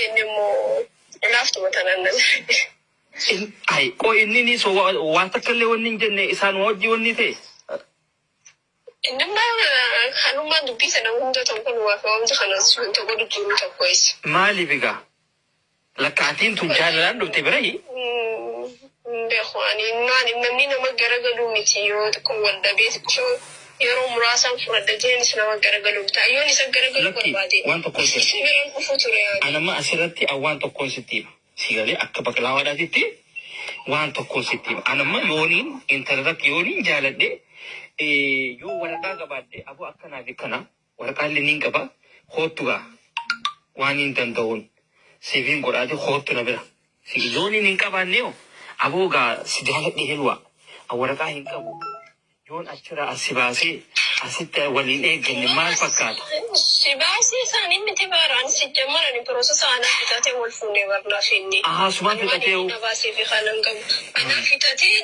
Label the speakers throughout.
Speaker 1: Inni immoo laaftuma tanaan na
Speaker 2: Ay, qoy inni ni so waan takka illee wanni hin jenne isaan wajji wanni ta'e.
Speaker 1: Innimmaa kanummaa dubbii sana hunda tokko numaaf wanta kana wanta godhu jiru tokko isa.
Speaker 2: Maaliif egaa? Lakkaatiin tun jaalalaan dhufte birayi.
Speaker 1: Hin beeku ani naan namni nama garagaluu miti yoo xiqqoo wal dhabee xiqqoo yeroo muraasaan fudhadha jeenis nama garagaluu miti. Ayyoon isa garagaluu
Speaker 2: Lakki
Speaker 1: barbaade.
Speaker 2: waan tokkoon jira.
Speaker 1: Isa biraan dhufu ture ani.
Speaker 2: Anamma asirratti an waan tokkoon sitti hima. Si galee akka baqlaawaadhaatitti waan tokkoon sitti hima. Anamma yooniin intala irratti yooniin jaaladhe yoo waraqaa qabaadhe aboo akkanaa fi kana waraqaa illee niin qaba koottu gaa waan hin danda'uun siif hin godhaati koottu na bira. Si yooniin hin qabaanne hoo aboo gaa si jaaladhe helwa an waraqaa hin qabu yoon achirraa as si baasee asitti waliin eegganne maal fakkaata?
Speaker 1: Si baasii isaanii miti baaraan si jammarani process anaa fixatee wal fuunee barnaaf inni.
Speaker 2: Ahaa sumaan
Speaker 1: Ani waan
Speaker 2: fixatee
Speaker 1: inni na baasee fi kanan qabu. Anaa fixatee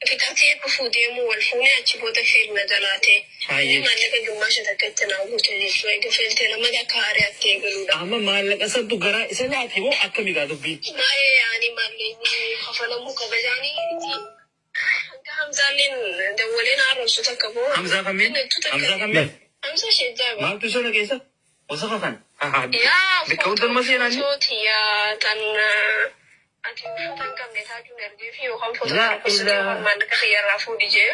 Speaker 1: fixatee dhufuu deemuu wal fuunee achi booda fail na jalaatee. Inni maallaqa gimmaasha takka itti naa guute jechuudha. Egaa failtee lamata akka haariyaatti eegaluudha.
Speaker 2: Amma maallaqa santu garaa isa nyaate moo akkami gaa dubbiin?
Speaker 1: Baay'ee yaani maallaqni kafalamuu qaba jaanii hanga Hamzaalleen dawwaleen haaromsu takka boo.
Speaker 2: Hamzaa kamiin? Hamzaa kamiin?
Speaker 1: Hamza ishee jaaba.
Speaker 2: Maaltu isa keessa? Wasafa kana.
Speaker 1: Yaa
Speaker 2: Bikka hundummaa seenaa ni.
Speaker 1: footoo tiyyaa tan ati uffata hin qabne taajuun ergee fi yookaan footoo
Speaker 2: Laa
Speaker 1: kana postuti
Speaker 2: ilaa.
Speaker 1: yookaan maallaqa kiyyarraa fuudhi jee.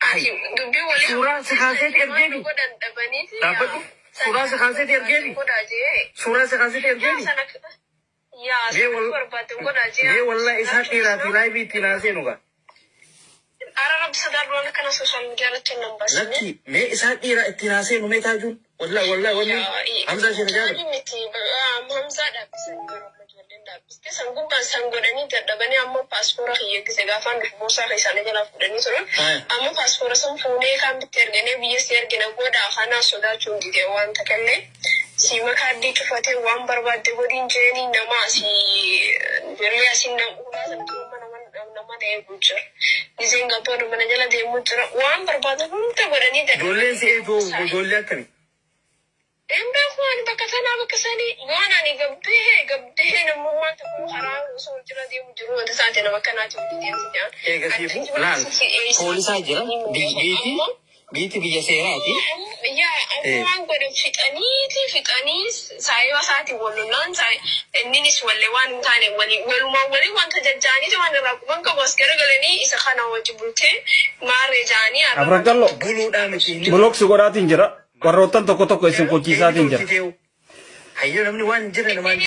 Speaker 2: Ay.
Speaker 1: Dubbii walii
Speaker 2: Suuraa si kaaseeti ergeefi.
Speaker 1: godhan dhabaniiti.
Speaker 2: Dhaabbadhu. Suuraa si kaaseeti ergeefi.
Speaker 1: Godhaa jee.
Speaker 2: Suuraa si kaaseeti
Speaker 1: Yaa
Speaker 2: ergeefi.
Speaker 1: sana yaa
Speaker 2: Mee
Speaker 1: sana
Speaker 2: wal
Speaker 1: barbaadde godhaa jee.
Speaker 2: mee wallahi isaa dhiiraa fi live ittiin haaseenu gaa.
Speaker 1: Ara rabbi sodaadhu akkana social media irratti hin baasine.
Speaker 2: Lakki mee isaa dhiiraa ittiin haaseenu mee taajuun. Wallahi wallahi wanni Hamzaa ishee tajaajila.
Speaker 1: Miti Hamzaa dhaabbisan garuu amma ijoolleen dhaabbiste san gubbaan san godhanii dadhabanii amma paaspoora kiyya gise gaafaan dhufu boorsaa keessaa jalaa fuudhanii turan. Amma paaspoora san fuunee kaan bitti erganee biyya si ergina godhaa kanaa sodaachuun dide waan takallee siima kaardii cufatee waan barbaadde godhiin jeeni nama asii ijoollee asii nama ulaa sana turuma nama nama na eeguu jira. Gizeen gabboon mana jala deemuu jira. Waan barbaadu hunda godhanii
Speaker 2: Ijoolleen si eeguu ijoollee akkamii?
Speaker 1: Hin beeku ani bakka tanaa bakka sanii waan ani gabbee gabbee namummaan tokko karaa osoo jira deemu jiru wanta isaati nama akkanaati hojii deemti jedhan.
Speaker 2: Eegasiifu laal poolisaa jira biiti biiti biyya seeraati.
Speaker 1: Yaa amma waan godhan fixaniiti fixanii saayiba isaatiin wal lolaan inninis wallee waan hin taane walii walumaan walii wanta jajjaaniiti waan irraa quban qabu as garagalanii isa kana wajji bultee maarree jaanii
Speaker 3: Afran qalloo.
Speaker 2: Buluudhaa miti inni.
Speaker 3: Block si godhaatiin jira. Warroottan tokko tokko isin qochiisaatiin jira.
Speaker 2: Hayyoo namni waan hin jirre namaan.